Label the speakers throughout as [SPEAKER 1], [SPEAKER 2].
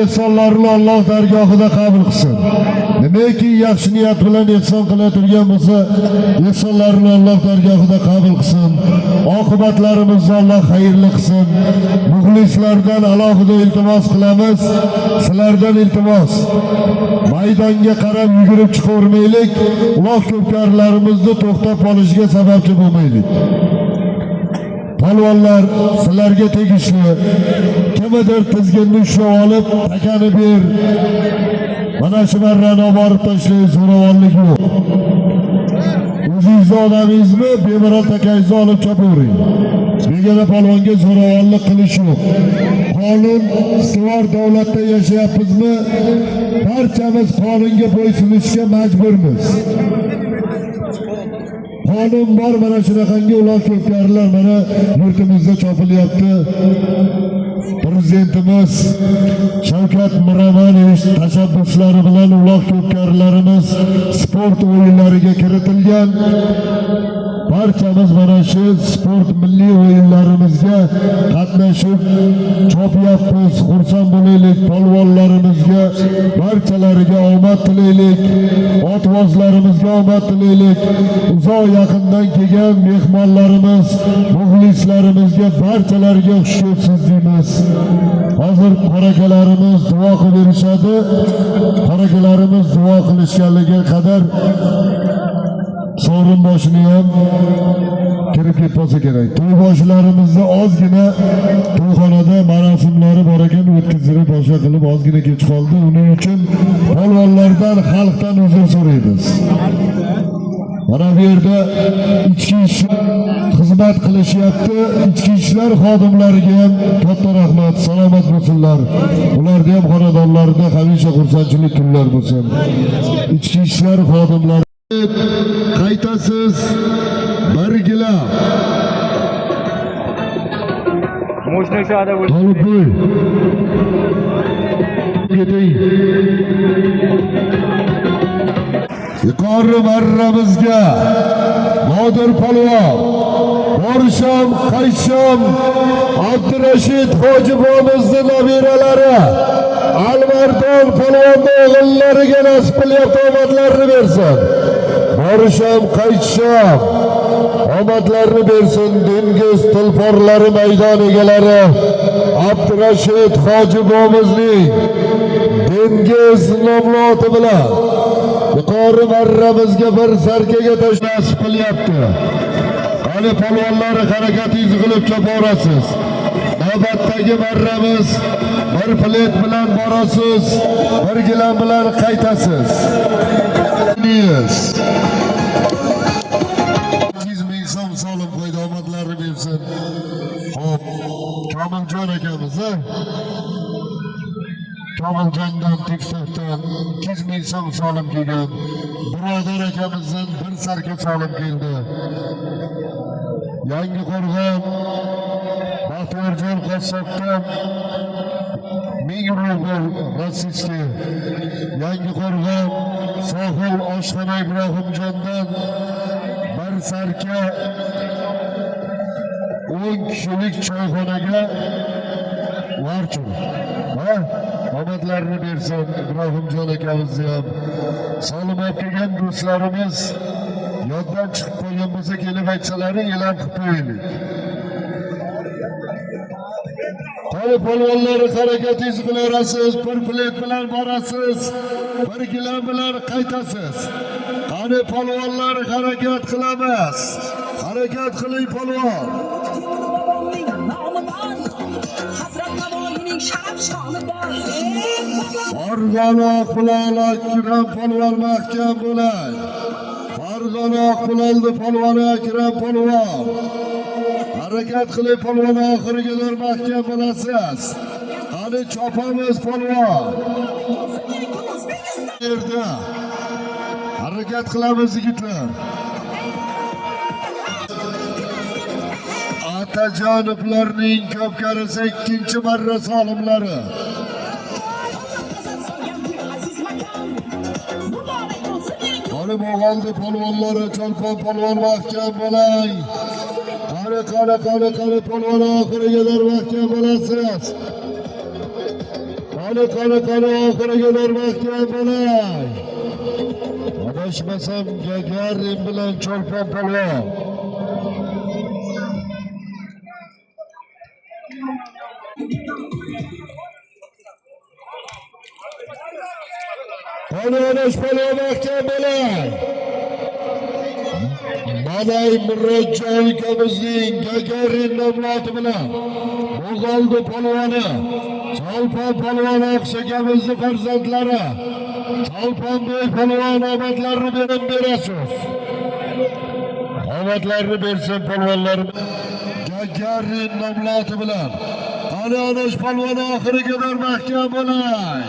[SPEAKER 1] Ehsonlarini Alloh dargohida qabul qilsin. Nimaki yaxshi niyat bilan ehson qiladigan bo'lsa, ehsonlarini Alloh dargohida qabul qilsin. Oqibatlarimizni Alloh xayrli qilsin. Muxlislardan alohida iltimos qilamiz. Sizlardan iltimos. Maydonga qarab yugurib chiqavermaylik. Uloq ko'pkarlarimizni to'xtab qolishiga sababchi bo'lmaylik. Polvonlar, sizlarga tegishli. Kimdir tizginni ushlab olib, takani ber. Mana shu marrani olib borib tashlay, zo'ravonlik yo'q. O'zingizni odamingizmi, bemalol takangizni olib chopavering. Begona polvonga zo'ravonlik qilish yo'q. Qonun ustuvor davlatda yashayapmizmi? Barchamiz qonunga bo'ysunishga majburmiz. Qonun bor, mana shunaqangi uloq ko'pkarilar mana yurtimizda chopilyapti. Prezidentimiz Shavkat Miromonovich tashabbuslari bilan uloq ko'pkarilarimiz sport o'yinlariga kiritilgan. Barchamiz mana shu sport milliy o'yinlarimizga qatnashib chopyapmiz, xursand bo'laylik. Polvonlarimizga, barchalariga omad tilaylik. Otvozlarimizga omad tilaylik. Uzoq yaqindan kelgan mehmonlarimiz, muxlislarimizga, barchalariga xush kelibsiz deymiz. Hozir qorakalarimiz duo qilib berishadi. Qorakalarimiz duo qilishganligiga qadar sovrin boshini ham kirib ketib qolsa kerak. To'yboshilarimizni ozgina to'yxonada marosimlari bor ekan, o'tkazdirib boshqa qilib ozgina kech qoldi. Uning uchun polvonlardan, xalqdan uzr so'raymiz. Mana bu yerda ichki ishlar xizmat qilishyapti. Ichki ishlar xodimlariga ham katta rahmat, salomat bo'lsinlar. Ularni ham xonadonlarida hamisha xursandchilik kunlar bo'lsin. Ichki ishlar xodimlari qaytasiz birgina.
[SPEAKER 2] Мощный ushadi bu.
[SPEAKER 1] Tolibboy. Keting. Yuqori marramizga Nodir polvon, Borisham, qaytisham Abdurashid hoji bobomizni nabiralari Almardon polvonni o'g'illariga nasib qilyapti, omadlarini bersin. Borisham, qaytisham omadlarini bersin. Dengiz tulporlari maydon egalari Abdurashid hoji bobomizning Dengiz nomli oti bilan yuqori marramizga bir sarkaga nasib qilyapti. Qani polvonlar, harakatingizni qilib chopaverasiz. Navbatdagi marramiz, bir plet bilan borasiz, bir gilam bilan qaytasiz. Yes. 200 ming so'm solib qo'ydi, omadlarini bersin. Xo'p, Komiljon akamiz, a? Komiljondan, TikTokdan 200 ming so'm solim kelgan. Birodar akamizdan bir sarka solim keldi. Yangi qo'rg'on Baxtiyorjon qassobdan 1000 rubl российский. Yangi qo'rg'on Sohil oshxona Ibrohimjondan bir sarka 10 kishilik choyxonaga voucher. Ha? Omadlarini bersin Ibrohimjon akamizni ham. Solim olib kelgan do'stlarimiz yoddan chiqib qolgan bo'lsa, kelib aytsalaring, e'lon qilib qo'yaylik. Qani polvonlari, harakatingizni qilaverasiz, bir plet bilan borasiz, bir gilam bilan qaytasiz. Qani polvonlar, harakat qilamiz. Harakat qiling, polvon.
[SPEAKER 3] Temur bobomning nomi bor, Hazrat Navoiyning sharaf shoni bor.
[SPEAKER 1] Farg'ona Oqbilol Akram polvon, mahkam bo'lay. Farg'ona Oqbilolni polvoni Akram polvon. Harakat qiling, polvon, oxiriga qadar mahkam bo'lasiz. Qani chopamiz, polvon. Yerda harakat qilamiz, yigitlar. Atajonovlarning ko'pkarisi ikkinchi marra solimlari.
[SPEAKER 3] Aziz makon, muborak bo'lsin yangi
[SPEAKER 1] Qani Mo'g'oldi polvonlari, Cholpon polvon, mahkam bo'ling. Qani, qani, qani, qani polvon, oxiriga qadar mahkam bo'lasiz. Qani, qani, qani, oxiriga mahkam bo'lay. Adashmasam, Gagarin bilan Cho'lpon polvon. Qani, Onash polvon, mahkam bo'lay. Malay Murodjon ukamizning Gagarin nomlati bilan Bo'g'oldi polvoni, Cholpon polvon Oqshakamizni farzandlari, Cholponboy polvon, omadlarni berib berasiz. Omadlarni bersin polvonlarimiz. Gagarin nomlati bilan. Qani, Onash polvon, oxiriga qadar mahkam bo'lay.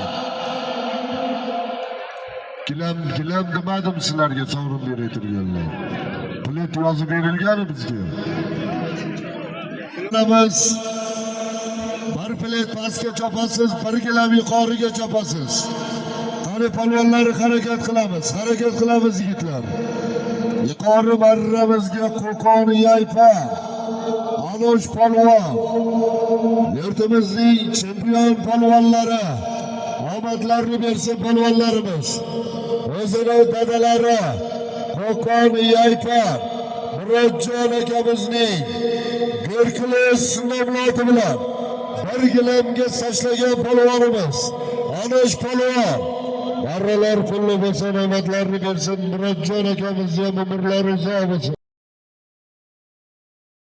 [SPEAKER 1] Gilam, gilam demadim sizlarga, sovrin beray turganlar. Bilet yozib berilgani bizga. Biz bir bilet pastga chopasiz, bir gilam yuqoriga chopasiz. Qani, polvonlar, harakat qilamiz, harakat qilamiz, yigitlar. Yuqori marramizga Qo'qon Yaypa, Anosh polvon, yurtimizning chempion polvonlari, omadlarni bersin polvonlarimiz. O'zini dadalari Qo'qon Yaypa Murodjon akamizning Gerkules nomlati bilan bir gilamga tashlagan polvonimiz Anosh polvon. Marralar qullu bo'lsin, omadlarni bersin. Murodjon akamizni ham umrlari uzoq bo'lsin.